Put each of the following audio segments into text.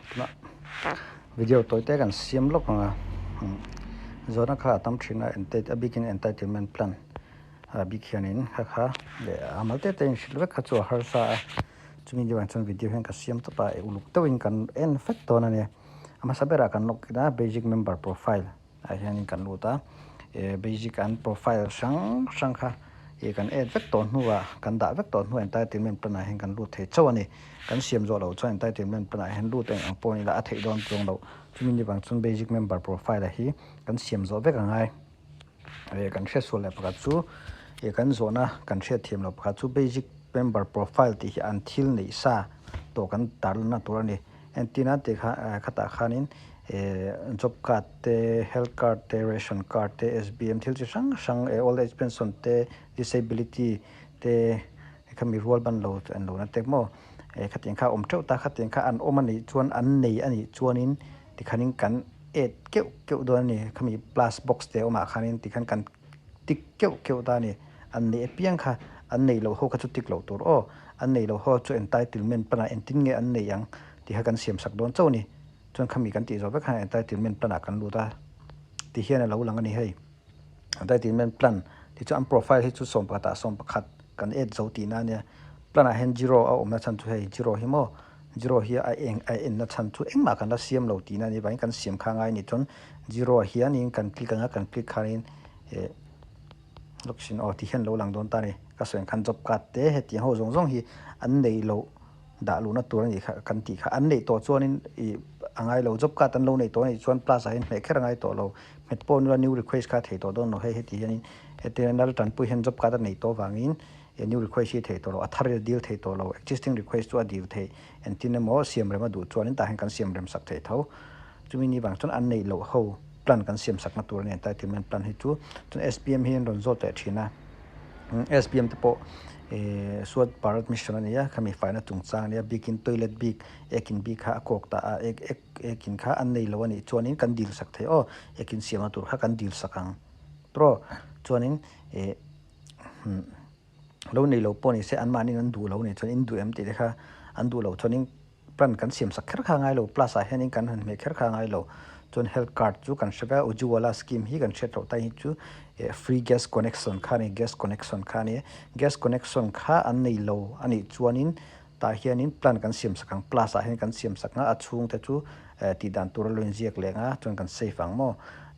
Tunah video tawi te kan siam lawk ang a, zawhna kha a tam thin a, a bikin entitlement plan a bik hianin kha kha leh a mal te te inhrilh vek kha chu a harsa a, chumi ni vang chuan video hian ka siam tawp a, uluk deuhin kan en fek dawn a nia. A hmasa berah kan lawk in a basic member profile ah hianin kan lut a, basic an profile hrang hrang kha ih kan add vek tawh hnuah kan dah vek tawh hnuah entitlement plan ah hian kan lut thei chauh a ni. Kan siam zawh loh chuan entitlement plan ah hian lut eng ang pawh ni ila a theih dawn chuang loh. Chumi ni vang chuan basic member profile ah hi kan siam zawh vek a ngai. Ih kan hriat sual leh pakhat chu ih kan zawhna kan hriat thiam loh pakhat chu basic member profile tih hi an thil neih sa tawh kan tarlanna tur a ni. Entina tih kha khatah khanin job card te, health card te, ration card te, SBM thil chi hrang hrang old age pension te, disability te khami rual ban lo an lo na te maw khatiang kha a awm teuh ta, khatiang kha an awm a nih chuan an nei a nih chuanin tikhanin kan add keuh keuh dawn a ni, khami plus box te awmah khanin tikhan kan tick keuh keuh ta a ni, an neih apiang kha an neih loh ho kha chu tick loh tur aw, an neih loh ho chu entitlement plan ah engtin nge an neih ang tih kha kan siam sak dawn chauh a ni, chuan khami kan tih zawh vek khan entitlement plan ah kan lut a ti hian a lo lang a ni hei, entitlement plan tih chu an profile hi chu 11 ah 11 kan add zo tihna a nia, plan ah hian zero a awmna chhan chu hei zero hi maw zero hi a eng a enna chhan chu engmah kan la siam lo tihna a nih vangin kan siam kha ngai a nih chuan zero ah hianin kan click ang a kan click khanin eh lawksin aw ti hian lo lang dawn ta a ni ka sawi ang khan job card te hetiang ho zawng zawng hi an neih loh dah luhna tur a nih kha kan tih kha an neih tawh chuanin ih a ngai lo job card an lo neih tawh a nih chuan plus ah hian hmeh kher a ngai tawh lo hmet pawh nula new request kha a thei tawh dawn lo hei heti hianin hetiang nal tanpui hian job card a neih tawh vangin He new request hi theih tawh lo, a thar ila dil theih tawh lo, existing request chu a dil theih, engtin emaw siam rem a duh chuanin tah hian kan siam rem sak theih tho. Chumi ni vang chuan an neih loh ho plan kan siam sakna tur a ni entitlement plan hi chu. Chuan SBM hi an rawn zawt leh thin a, SBM te pawh Swachh Bharat Mission a ni a, khami faina chungchang a nia, bikin toilet bik, ekin bik kha a kawk ta a, ek ek ekin kha an nei lo a nih chuanin kan dil sak thei aw, ekin siamna tur kha kan dil sak ang. Tawh chuanin ih. Lo nei lo pawh ni se anmahni an duh lo nih chuan in duh em tih te kha an duh loh chuanin plan kan siam sak kher kha a ngai lo plus ah hianin kan han hmeh kher kha a ngai lo chuan health card chu kan hre vek a Ujjwala scheme hi kan hriat loh ta hi chu eh free gas connection kha a ni gas connection kha a ni gas connection kha an nei lo a nih chuanin tah hianin plan kan siam sak ang plus ah hian kan siam sak ang a chhungte chu eh tih dan tur a lo inziak leh ang a chuan kan save ang maw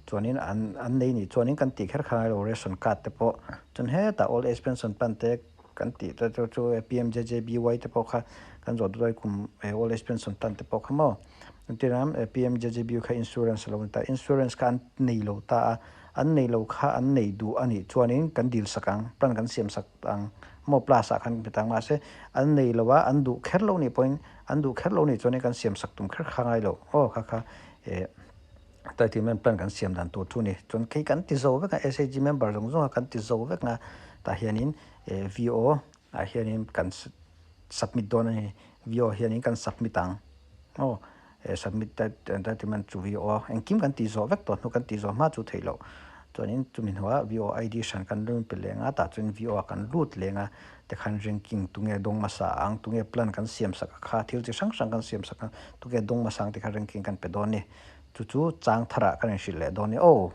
chuanin an an nei nih chuanin kan tih kher kha ngai lo ration card te pawh chuan hetah old age pension plan te kan tih te chu chu P_M_J_J_B_Y te pawh kha kan zawh duai kum eh old age pension plan te pawh kha maw entir nan P_M_J_J_B kha insurance a lo ni ta insurance kha an nei lo ta a an nei lo kha an nei duh a nih chuanin kan dil sak ang plan kan siam sak ang maw plus ah khan hmet ang mahse an nei lo a an duh kher lo nih pawhin an duh kher lo nih chuanin kan siam sak tum kher kha ngai lo aw kha kha eh entitlement plan kan siam dan tur chu ni chuan khi kan ti zo vek a SHG member zawng zawng a kan ti zo vek a tah hianin eh VO ah hianin kan submit dawn a ni VO hianin kan submit ang aw eh submit entitlement chu VO engkim kan tih zawh vek tawh hnu kan tih zawh hma chu theih loh chuanin chumi hnuah VO ID hran kan lo inpe leng a tah chuan VO ah kan lut leng a tikhan ranking tunge dawng hmasa ang tunge plan kan siam sak a kha thil chi hrang hrang kan siam sak a tunge dawng hmasa ang tikhan ranking kan pe dawn a ni chu chu chang tharah kan inhrilh leh dawn a ni aw.